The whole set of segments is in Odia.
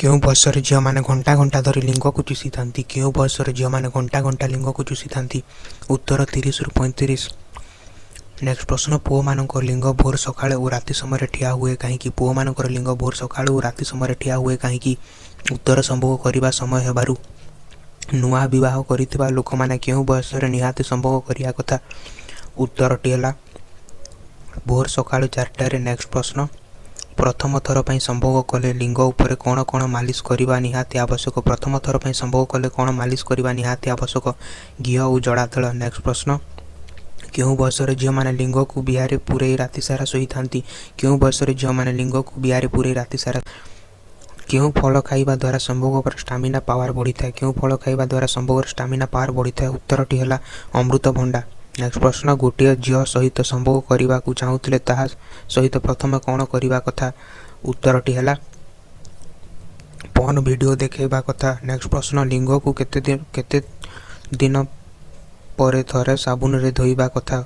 କେଉଁ ବୟସରେ ଝିଅମାନେ ଘଣ୍ଟା ଘଣ୍ଟା ଧରି ଲିଙ୍ଗକୁ ଚୁଷିଥାନ୍ତି? କେଉଁ ବୟସରେ ଝିଅମାନେ ଘଣ୍ଟା ଘଣ୍ଟା ଲିଙ୍ଗକୁ ଚୁଷିଥାନ୍ତି? ଉତ୍ତର 30ରୁ 35। ନେକ୍ସଟ ପ୍ରଶ୍ନ, ପୁଅମାନଙ୍କ ଲିଙ୍ଗ ଭୋର ସକାଳେ ଓ ରାତି ସମୟରେ ଠିଆ ହୁଏ କାହିଁକି? ପୁଅମାନଙ୍କର ଲିଙ୍ଗ ଭୋର ସକାଳୁ ଓ ରାତି ସମୟରେ ଠିଆ ହୁଏ କାହିଁକି? ଉତ୍ତର ସମ୍ଭୋଗ କରିବା ସମୟ ହେବାରୁ। ନୂଆ ବିବାହ କରିଥିବା ଲୋକମାନେ କେଉଁ ବୟସରେ ନିହାତି ସମ୍ଭୋଗ କରିବା କଥା? ଉତ୍ତରଟି ହେଲା ଭୋର ସକାଳୁ 4ଟାରେ। ନେକ୍ସଟ ପ୍ରଶ୍ନ, ପ୍ରଥମ ଥର ପାଇଁ ସମ୍ଭୋଗ କଲେ ଲିଙ୍ଗ ଉପରେ କ'ଣ କ'ଣ ମାଲିସ କରିବା ନିହାତି ଆବଶ୍ୟକ? ପ୍ରଥମ ଥର ପାଇଁ ସମ୍ଭୋଗ କଲେ କ'ଣ ମାଲିସ କରିବା ନିହାତି ଆବଶ୍ୟକ? ଘିଅ ଓ ଜଡ଼ା ତେଲ। ନେକ୍ସଟ ପ୍ରଶ୍ନ, କେଉଁ ବୟସରେ ଝିଅମାନେ ଲିଙ୍ଗକୁ ବିଆରେ ପୂରେଇ ରାତିସାରା ଶୋଇଥାନ୍ତି? କେଉଁ ବୟସରେ ଝିଅମାନେ ଲିଙ୍ଗକୁ ବିଆରେ ପୂରେଇ ରାତିସାରା? କେଉଁ ଫଳ ଖାଇବା ଦ୍ୱାରା ସମ୍ଭୋଗର ଷ୍ଟାମିନା ପାୱାର ବଢ଼ିଥାଏ? କେଉଁ ଫଳ ଖାଇବା ଦ୍ୱାରା ସମ୍ଭୋଗର ଷ୍ଟାମିନା ପାୱାର ବଢ଼ିଥାଏ? ଉତ୍ତରଟି ହେଲା ଅମୃତଭଣ୍ଡା। ନେକ୍ସଟ ପ୍ରଶ୍ନ, ଗୋଟିଏ ଝିଅ ସହିତ ସମ୍ଭୋଗ କରିବାକୁ ଚାହୁଁଥିଲେ ତାହା ସହିତ ପ୍ରଥମେ କ'ଣ କରିବା କଥା? ଉତ୍ତରଟି ହେଲା ପର୍ନ ଭିଡ଼ିଓ ଦେଖାଇବା କଥା। ନେକ୍ସଟ ପ୍ରଶ୍ନ, ଲିଙ୍ଗକୁ କେତେ ଦିନ ପରେ ଥରେ ସାବୁନରେ ଧୋଇବା କଥା?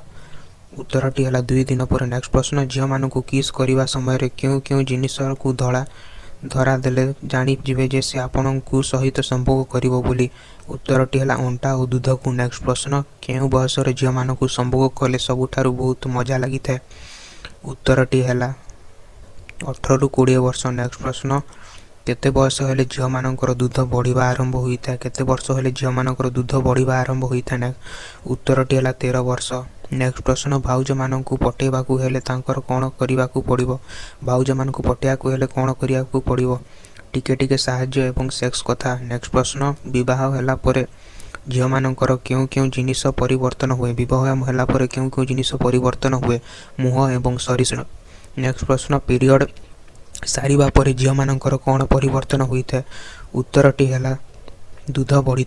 ଉତ୍ତରଟି ହେଲା 2 ଦିନ ପରେ। ନେକ୍ସଟ ପ୍ରଶ୍ନ, ଝିଅମାନଙ୍କୁ କିସ୍ କରିବା ସମୟରେ କେଉଁ କେଉଁ ଜିନିଷକୁ ଧରା ଦେଲେ ଜାଣିଯିବେ ଯେ ସେ ଆପଣଙ୍କୁ ସହିତ ସମ୍ଭୋଗ କରିବ ବୋଲି? ଉତ୍ତରଟି ହେଲା ଅଣ୍ଟା ଓ ଦୁଧକୁ। ନେକ୍ସଟ ପ୍ରଶ୍ନ, କେଉଁ ବୟସରେ ଝିଅମାନଙ୍କୁ ସମ୍ଭୋଗ କଲେ ସବୁଠାରୁ ବହୁତ ମଜା ଲାଗିଥାଏ? ଉତ୍ତରଟି ହେଲା 18ରୁ 20 ବର୍ଷ। ନେକ୍ସଟ ପ୍ରଶ୍ନ, କେତେ ବୟସ ହେଲେ ଝିଅମାନଙ୍କର ଦୁଧ ବଢ଼ିବା ଆରମ୍ଭ ହୋଇଥାଏ? କେତେ ବର୍ଷ ହେଲେ ଝିଅମାନଙ୍କର ଦୁଧ ବଢ଼ିବା ଆରମ୍ଭ ହୋଇଥାଏ? ଉତ୍ତରଟି ହେଲା 13 ବର୍ଷ। ନେକ୍ସଟ ପ୍ରଶ୍ନ, ଭାଉଜମାନଙ୍କୁ ପଟେଇବାକୁ ହେଲେ ତାଙ୍କର କ'ଣ କରିବାକୁ ପଡ଼ିବ? ଭାଉଜମାନଙ୍କୁ ପଟେଇବାକୁ ହେଲେ କ'ଣ କରିବାକୁ ପଡ଼ିବ? ଟିକେ ଟିକେ ସାହାଯ୍ୟ ଏବଂ ସେକ୍ସ କଥା। ନେକ୍ସଟ ପ୍ରଶ୍ନ, ବିବାହ ହେଲା ପରେ ଝିଅମାନଙ୍କର କେଉଁ କେଉଁ ଜିନିଷ ପରିବର୍ତ୍ତନ ହୁଏ? ବିବାହ ହେଲା ପରେ କେଉଁ କେଉଁ ଜିନିଷ ପରିବର୍ତ୍ତନ ହୁଏ? ମୁହଁ ଏବଂ ଶରୀର। ନେକ୍ସଟ ପ୍ରଶ୍ନ, ପିରିୟଡ଼ ସାରିବା ପରେ ଝିଅମାନଙ୍କର କ'ଣ ପରିବର୍ତ୍ତନ ହୋଇଥାଏ? ଉତ୍ତରଟି ହେଲା ଦୁଧ ବଢ଼ି।